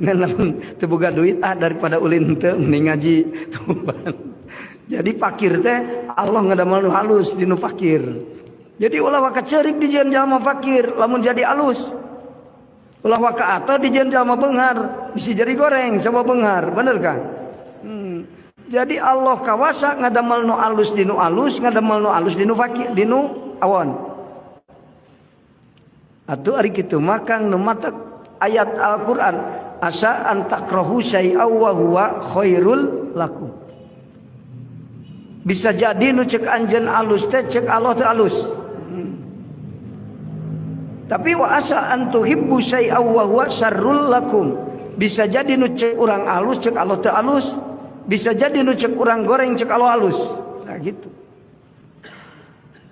Ngan lamun teu boga duit ah daripada ulin teu mending ngaji tuban. Jadi fakir teh Allah ngadamel nu halus di nu fakir. Jadi ulah waka ceurik dijieun jalma fakir lamun jadi alus. Ulah waka atau dijieun jalma beunghar bisa jadi goreng sama beunghar, bener kan? Jadi Allah kawasa ngadamel nu alus di nu alus, ngadamel nu alus di nu fakir, di nu awon. Atuh ari kitu mah Kang nu matak ayat Al-Qur'an asa an takrahu syai'a wa huwa khairul lakum. Bisa jadi nu cek anjeun alus teh cek Allah teh alus. Tapi wa asa an tuhibbu syai'a wa huwa syarrul lakum. Bisa jadi nu cek urang alus cek Allah teh alus. Bisa jadi nu cek urang goreng cek Allah alus. Nah gitu.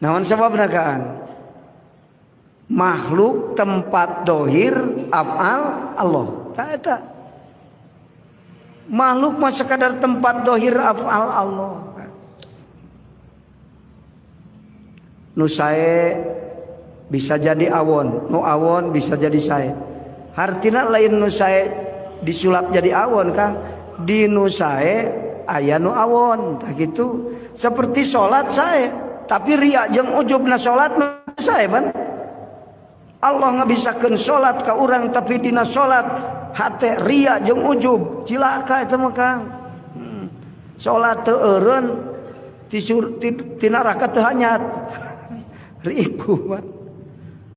Naon sababna Kang? Makhluk tempat dohir afal Allah. Tak eta. Makhluk mah sekadar tempat dohir afal Allah. Nu sae bisa jadi awon, nu awon bisa jadi sae. Hartina lain nu sae disulap jadi awon Kang, di nu sae aya nu awon, tah gitu. Seperti salat sae, tapi riya jeung ujubna salat mah sae pan. Allah ngabisakeun salat ka urang tapi dina salat hate riya jeung ujub, cilaka eta mah Kang. Salat teu eureun ti neraka teu hanyat. Ribu mah.